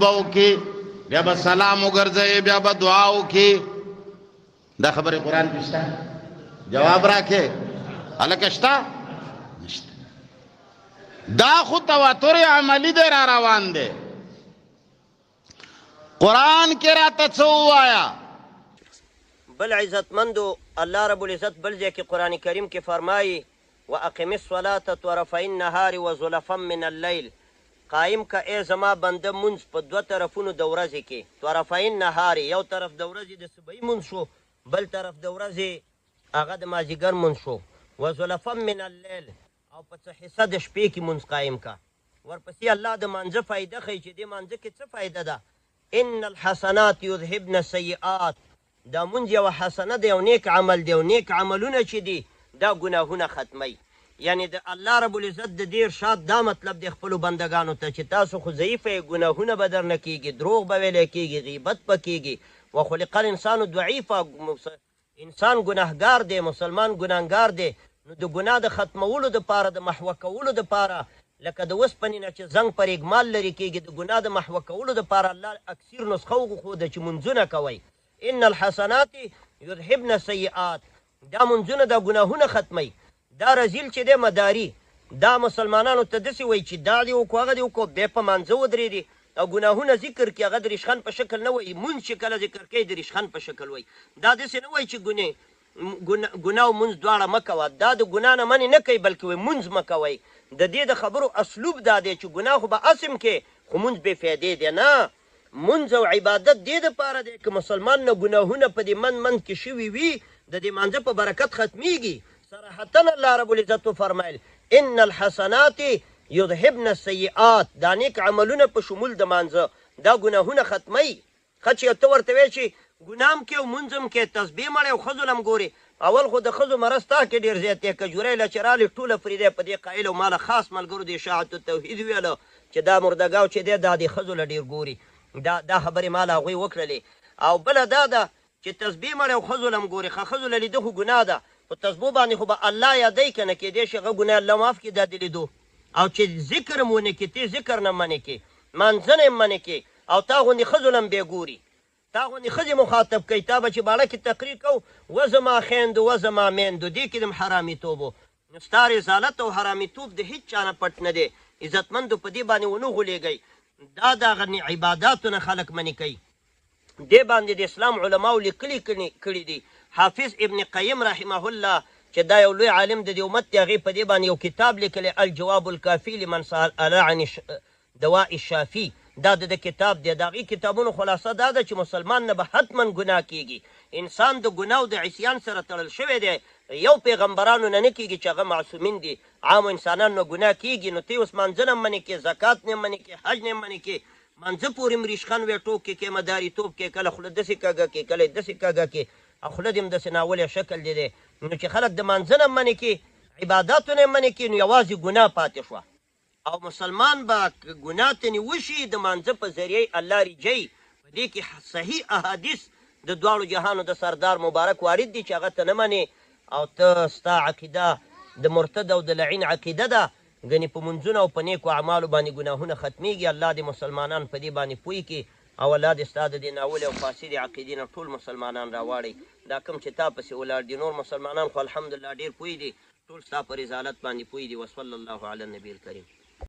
به وکې، بیا به سلام وګرځوې، بیا به دعا وکې. دا خبرې قرآن کې شته؟ جواب راکې هلکه، شته؟ نشته. دا خو تواتر عملی دی، را روان دی. قرآن کې راته څه ووایه؟ بل عزتمندو، الله رب العزت بل ځای کې قرآن کریم کې فرمایي: واقم الصلاة طرفي النهار وزلفا من الليل. قایم که ای زما بنده مونځ په دوه طرفونو د ورځې کې. طرفي النهار، یو طرف د ورځې د صبحي مونځ شو، بل طرف د ورځې هغه د مازیګر مونځ شو. وزلفا من الليل، او په څه حصه د شپې کې مونځ قایم که. ورپسې الله د مانځه فایده ښیي چې دې مانځه کې څه فایده ده. ان الحسنات یذهبن السیئات. دا مونځ یوه حسنه ده، یو نیک عمل دی، او نیک عملونه چې دي دا ګناهونه ختموي. یعنی د الله رب العزت د دې ارشاد دا مطلب دی خپلو بندګانو ته چې تاسو خو ضعیفه یې، ګناهونه به درنه کیږي، دروغ به ویلی کیږي، غیبت به کیږي. وخلق الانسان ضعیفا، انسان ګناهګار دی، مسلمان ګناهګار دی. نو د ګناه د ختمولو دپاره، د محوه کولو دپاره، لکه د وسپنې نه چې زنګ په ریګمال لرې کېږي، د ګناه د محوه کولو دپاره الله اکثیر نسخه وښوده چې مونځونه کوئ. ان الحسنات یذهبن السیئات. دا مونځونه دا ګناهونه ختموي. دا رزیل چې دی مداري، دا مسلمانانو ته داسې وایي چې دا دې وکړو، هغه دې وکړو، بیا په مانځه ودرېدي او ګناهونه ذکر کړي. هغه د ریشخند په شکل نه وایي. مونځ چې کله ذکر کوي، د ریشخند په شکل وایي. دا داسې نه وایي چې ګناه او مونځ دواړه مه کوه. دا د ګناه نه منې نه کوي، بلکې وایي مونځ مه کوئ. د دې د خبرو اسلوب دا دی چې ګناه خو به اسم کې، خو مونځ بې فایدې دی. نه، مونځ او عبادت دې دپاره دی که مسلمان نه ګناهونه په دې منځ منځ کې شوي وي، د دې مانځه په برکت ختمیږي. صراحتا الله رب العزت وفرمایل: ان الحسنات یذهبن السیئات. دا نیک عملونه په شمول د مانځه دا ګناهونه ختموي. ښه، چې ته ورته وایې چې ګناه هم کوې او مونځ هم کوې، تسبیح مړې او ښځو له هم ګورې. اول خو د ښځو مرض تا کې ډېر زیات دی. کجورې له چې رالې ټوله فریدی په دې قایل او ماله خاص ملګرو د اشاعت التوحید ویله چې دا مردګاو چې دی دا د ښځو له ډېر ګوري. دا خبرې ماله هغوی وکړلې. او بله دا ده چې تسبیح مړې او ښځو له هم ګورې. ښه، ښځو له لیده خو ګناه ده، خو تسبو باندې خو به الله یادوي که نه؟ کېدای شي هغه ګناه الله معاف کړي. دا د لیدو او چې ذکر هم ونه کړي، ته ذکر نه منې کې، مانځه نه هم منې کې، او تا غوندې ښځو له هم بیا ګوري، تا غوندې ښځې مخاطب کوي. تا به چې باړه کې تقریر کو، و زما خویندو، و زما میندو، دې کې دم حرامیتوب و. نو ستا رذالت او حرامیتوب د هیڅ چا نه پټ نه دی. عزتمندو، په دې باندې ونه غولېږئ. دا د هغه عباداتو نه خلک منې کوي. دې باندې د اسلام علماو لیکلي کړي دي. حافظ ابن قیم رحمه الله چې دا یو لوی عالم د دې امت دی، هغې په دې باندې یو کتاب لیکلی، الجواب الکافي لمن سأل عن دواء الشافي. دا د ده کتاب دی. د هغې کتابونو خلاصه دا ده چې مسلمان نه به حتما ګناه کیږي. انسان د ګناه او د عصیان سره تړل شوی دی. یو پیغمبرانو نه نه کیږي چې هغه معصومین دي. عام انسانانو نه ګناه کیږي. نو ته اوس مانځه نه منې کې، زکات نه منې کې، حج نه منې کې، مانځه پورې هم ریشخند وې، ټوک کې کې، مداریتوب کې، کله خوله داسې کږه کې، کله داسې کږه کې، او خوله دې هم داسې ناولی شکل دې دی. نو چې خلک د مانځه نه منې کې، عباداتو نه منې کې، نو یوازې ګناه پاتې شوه. او مسلمان به که ګناه تنې وشي، د مانځه په ذریعه الله رجوي. په دې کې صحیح احادیث د دواړو جهانو د سردار مبارک وارد دي چې هغه ته نه منې او ته ستا عقیده د مرتد او د لعین عقیده ده. ګنې په مونځونو او په نیکو اعمالو باندې ګناهونه ختمیږي. الله دې مسلمانان په دې باندې پوه کړي او الله دې ستا د دې ناولې او فاسدې عقیدې نه ټول مسلمانان راواړي، دا کوم چې تا پسې ولاړ دي. نور مسلمانان خو الحمدلله ډېر پوه دي، ټول ستا په رذالت باندې پوه دي. وصلی الله علی النبي الکریم.